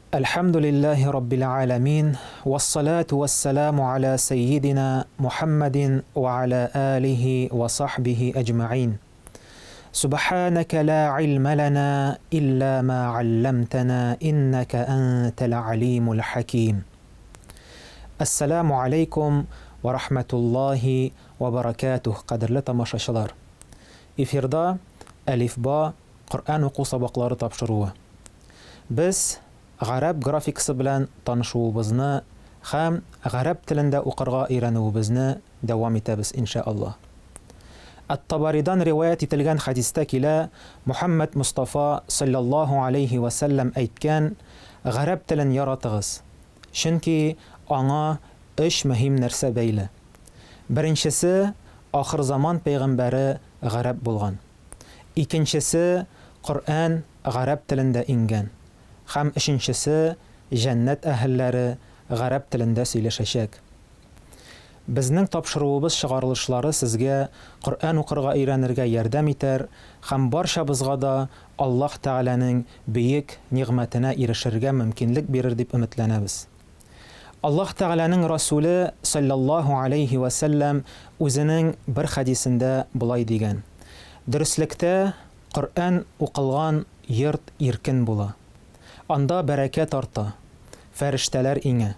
Әлхәмдүлилләһи раббил галәмин, вәссалату вәссәламу аля сәййидина Мухәммәдин вә аля алихи вә сахбихи әҗмәгыйн. Сүбхәнәкә лә гыйлмә ләнә илля мә галләмтәнә иннәкә әнтәл алимул хәким. Әссәламу алейкум вә рахмәтуллаһи вә бәрәкәтүһ, кадерле тамашачылар! Эфирда Әлифба Коръән уку сабаклары тапшыруы. Без гарәп графикасы белән танышуыбызны һәм гарәп телендә укырга өйрәнүебезне дәвам итәбез, иншә Аллаһ. Ат-Табаридан риваять ителгән хәдистә килә, Мөхәммәд Мостафа салләллаһу аләйһи вә сәлләм әйткән, Гарәп телен яратыгыз, чөнки аңа өч мөһим нәрсә бәйле. Беренчесе, ахырзаман пәйгамбәре гарәп булган. Икенчесе, Коръән гарәп телендә иңгән. Һәм өченчесе, җәннәт әһелләре гарәп телендә сөйләшәчәк. Безнең тапшыруыбыз чыгарылышлары сезгә Коръән укырга өйрәнергә ярдәм итәр һәм барчабызга да Аллаһ Тәгаләнең бөек нигъмәтенә ирешергә мөмкинлек бирер дип өметләнәбез. Аллаһ Тәгаләнең Расүле салләллаһу аләйһи вә сәлләм үзенең бер хәдисендә болай дигән, Дөреслектә, Коръән укылган йорт иркен була. Анда бәрәкәт арта, фәрештәләр иңә,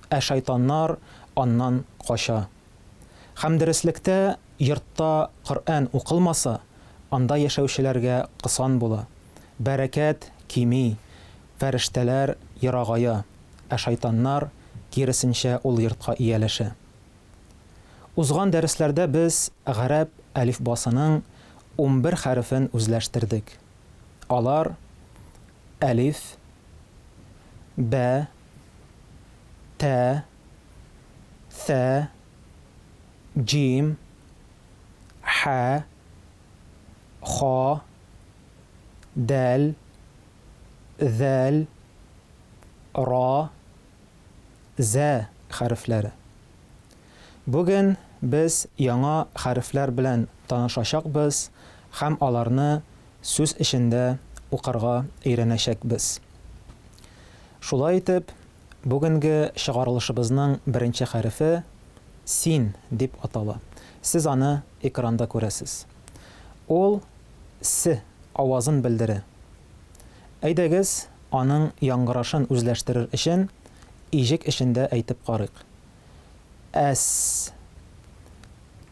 ә шайтаннар аннан кача. Һәм дөреслектә, йортта Коръән укылмаса, анда яшәүчеләргә кысан була, бәрәкәт кими, фәрештәләр ерагая, ә шайтаннар, киресенчә, ул йортка ияләшә. Узган дәресләрдә без гарәп әлифбасының 11 хәрефен үзләштердек. Алар, әлиф, бә, тә, сә, җим, хә, ха, дәл, зәл, ра, зә хәрефләре. Бүген без яңа хәрефләр белән танышачакбыз һәм аларны сүз эчендә укырга өйрәнәчәкбез. Шулай итеп, бүгенге чыгарылышыбызның беренче хәрефе син дип атала. Сез аны экранда күрәсез. Ул с авазын белдерә. Әйдәгез, аның яңгырашын үзләштерер өчен, иҗек эчендә әйтеп карыйк. Әс.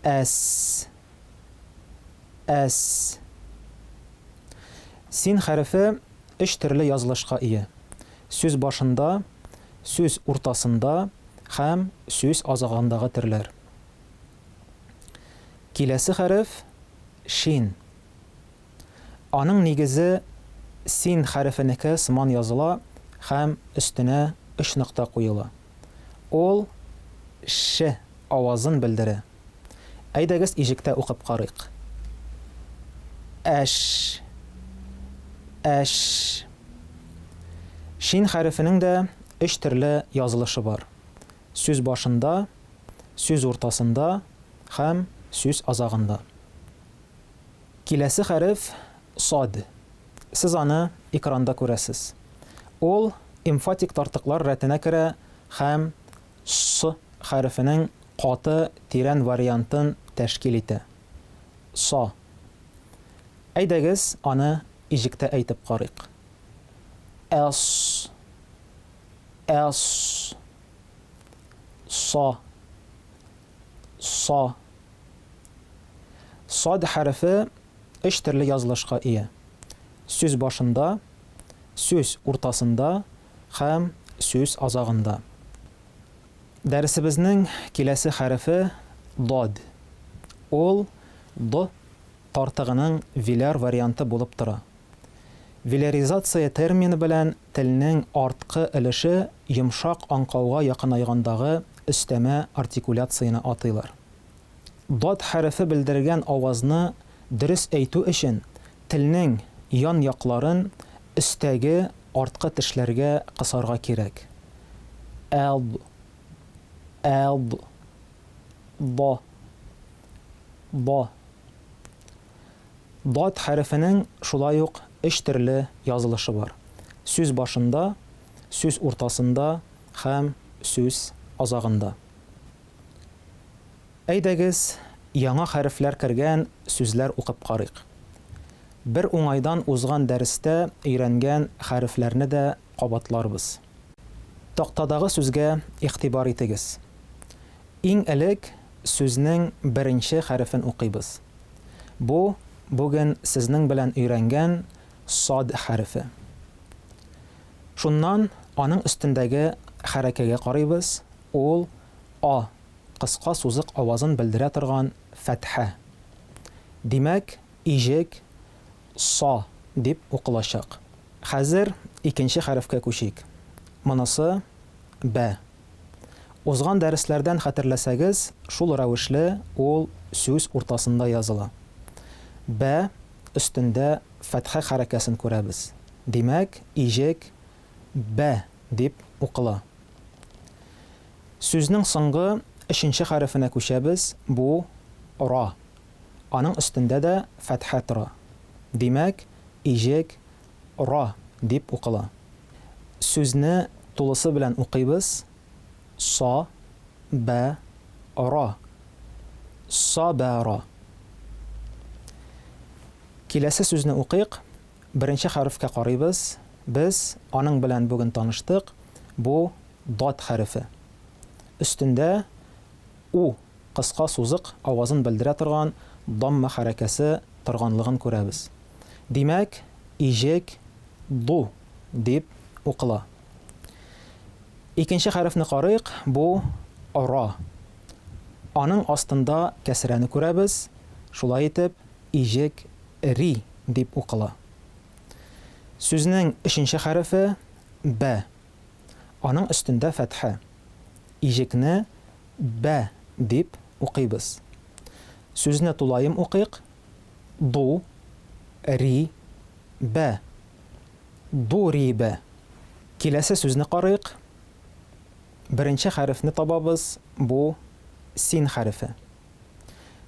Әс. Әс. Син хәрефе өч төрле язылышка ия. Сүз башында, сүз уртасында һәм сүз азагындагы төрләр. Киләсе хәреф, шин. Аның нигезе син хәрефенеке сыман языла һәм өстенә өч нокта куела. Ул ш авазын белдерә. Әйдәгез иҗектә укып карыйк. Әш. Әш. Шин хәрефенең дә өч төрле язылышы бар. Сүз башында, сүз уртасында һәм сүз азагында. Киләсе хәреф, сад. Сез аны экранда күрәсез. Ул эмфатик тартыклар рәтенә керә һәм с хәрефенең каты, тирән вариантын тәшкил итә. Са. Әйдәгез, аны иҗектә әйтеп карыйк. Әс. Әс. Са. Са. Сад хәрефе өч төрле язылышка ия. Сүз башында, сүз уртасында һәм сүз азагында. Дәресебезнең киләсе хәрефе дад. Ул д тартыгының веляр варианты булып тора. Веляризация термины белән телнең арткы өлеше йомшак аңкауга якынайгандагы өстәмә артикуляцияне атыйлар. Дад хәрефе белдергән авазны дөрес әйтү өчен телнең ян якларын өстәге арткы тешләргә кысарга кирәк. Әд, әд, да, да. Дад хәрефенең шулай ук өч төрле язылышы бар, сүз башында, сүз уртасында һәм сүз азагында. Әйдәгез, яңа хәрефләр кергән сүзләр укып карыйк. Бер уңайдан узган дәрестә өйрәнгән хәрефләрне дә кабатларбыз. Тактадагы сүзгә игътибар итегез. Иң элек сүзнең беренче хәрефен укыйбыз. Бу, бүген сезнең белән өйрәнгән сад хәрефе. Шуннан аның өстендәге хәрәкәгә карыйбыз, ул а кыска сузык авазын белдерә торган фәтхә. Димәк, иҗек са дип укылачак. Хәзер икенче хәрефкә күчик. Монысы, бә. Узган дәресләрдән хәтерләсәгез, шул рәвешле ул сүз уртасында языла. Бә өстендә фәтхә хәрәкәсен күрәбез. Димәк, иҗек бә дип укыла. Сүзнең соңгы өченче хәрефенә күчәбез, бу, ра. Аның өстендә дә фәтхә тора. Димәк, иҗек ра дип укыла. Сүзне тулысы белән укыйбыз, са, бә, ра. Са-бә-ра. Киләсе сүзне укыйк. Беренче хәрефкә карыйбыз. Без аның белән бүген таныштык. Бу, дат хәрефе. Өстендә у кыска сузык авазын белдерә торган дамма хәрәкәсе торганлыгын күрәбез. Димәк, иҗек ду дип укыла. Икенче хәрефне карыйк, бу ра. Аның астында кәсрәне күрәбез, шулай итеп, иҗек ри дип укыла. Сүзнең өченче хәрефе, бә. Аның өстендә фәтхә. Иҗекне бә дип укыйбыз. Сүзне тулаем укыйк, ду, ри, бә. Ду-ри-бә. Киләсе сүзне карыйк. Беренче хәрефне табабыз, бу, син хәрефе.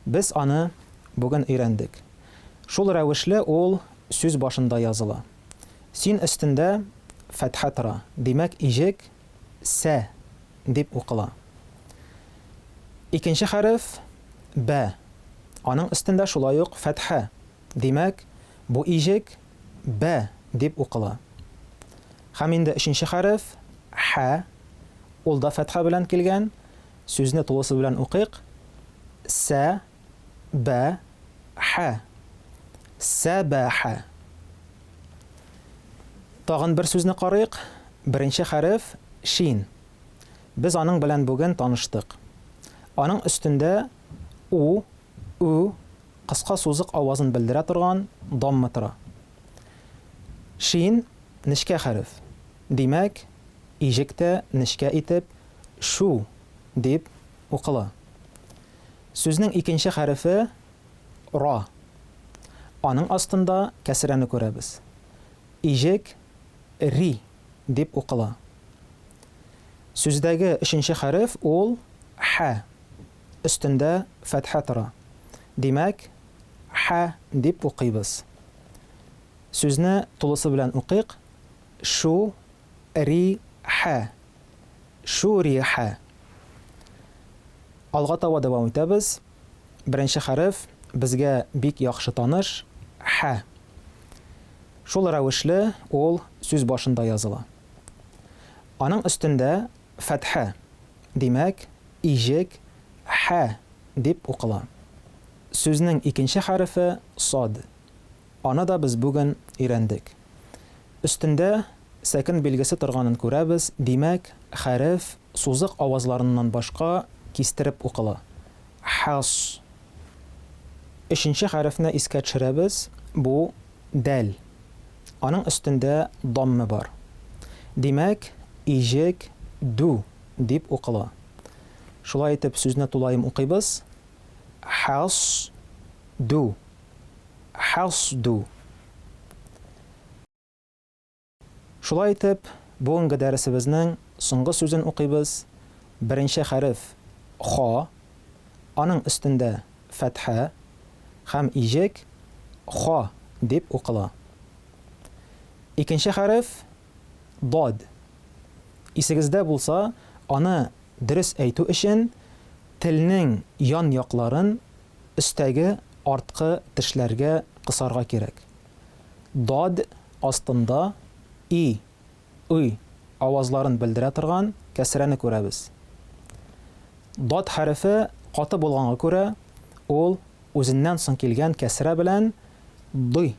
Без аны бүген өйрәндек. Шул рәвешле ул сүз башында языла. Син өстендә фәтхә тора, димәк, иҗек сә дип укыла. Икенче хәреф, бә. Аның өстендә шулай ук фәтхә, димәк, бу иҗек бә дип укыла. Һәм инде өченче хәреф, хә, ул да фәтхә белән килгән. Сүзне тулысы белән укыйк, сә, бә, хә. Сәбәхә. Тагын бер сүзне карыйк. Беренче хәреф, шин. Без аның белән бүген таныштык. Аның өстендә у, ү, кыска сузык авазын белдерә торган дамма тора. Шин, нечкә хәреф. Димәк, иҗек тә нечкә итеп шу дип укыла. Сүзнең икенче хәрефе, ра. Аның астында кәсрәне күрәбез. Иҗек ри дип укыла. Сүздәге өченче хәреф ул хә. Өстендә фәтхә тора. Димәк, хә дип укыйбыз. Сүзне тулысы белән укыйк, шу, ри, хә. Шу, ри, хә. Алга таба дәвам итәбез. Беренче хәреф безгә бик яхшы таныш, хә. Шул рәвешле ул сүз башында языла. Аның өстендә фәтхә, димәк, иҗек хә дип укыла. Сүзнең икенче хәрефе сад. Аны да без бүген өйрәндек. Өстендә сәкен билгесе торганын күрәбез, димәк, хәреф сузык авазларыннан башка кистереп укыла. Хас. Өченче хәрефне искә төшерәбез, бу, дәл. Аның өстендә дамме бар. Димәк, иҗек ду дип укыла. Шулай итеп, сүзне тулаем укыйбыз, хас ду, хас ду. Шулай итеп, бүгенге дәресебезнең соңгы сүзен укыйбыз. Беренче хәреф, ха, аның өстендә фәтхә һәм иҗек ха дип укыла. Икенче хәреф, дад. Исегездә булса, аны дөрес әйтү өчен телнең ян якларын өстәге арткы тешләргә кысарга кирәк. Дад астында и, ы авазларын белдерә торган кәсрәне күрәбез. Дад хәрефе каты булганга күрә, ул үзеннән соң килгән кәсрә белән ды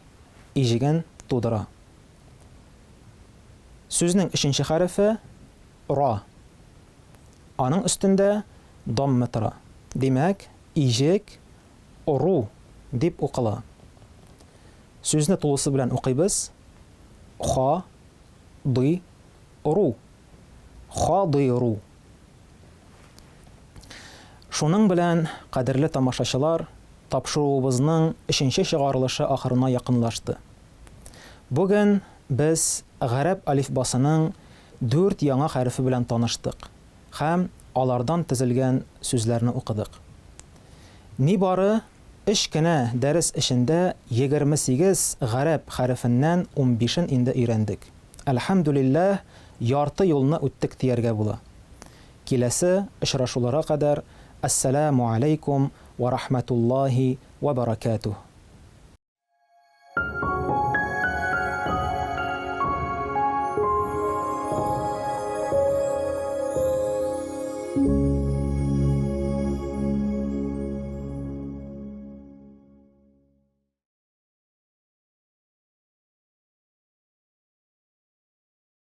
иҗеген тудыра. Сүзнең өченче хәрефе, ра. Аның өстендә дамме тора. Димәк, иҗек ору дип укыла. Сүзне тулысы белән укыйбыз, ха, ды, ру. Ха-ды-ру. Шуның белән, кадерле тамашачылар, тапшыруыбызның өченче чыгарылышы ахырына якынлашты. Бүген без гарәп алифбасының дүрт яңа хәрефе белән таныштык һәм алардан төзелгән сүзләрне укыдык. Нибары өч кенә дәрес эчендә 28 гарәп хәрефеннән унбишен инде өйрәндек. Әлхәмдүлилләһ, ярты юлны үттек дияргә була. Киләсе очрашуларга кадәр, әссәләмү аләйкүм вә рахмәтуллаһи вә бәрәкәтүһ.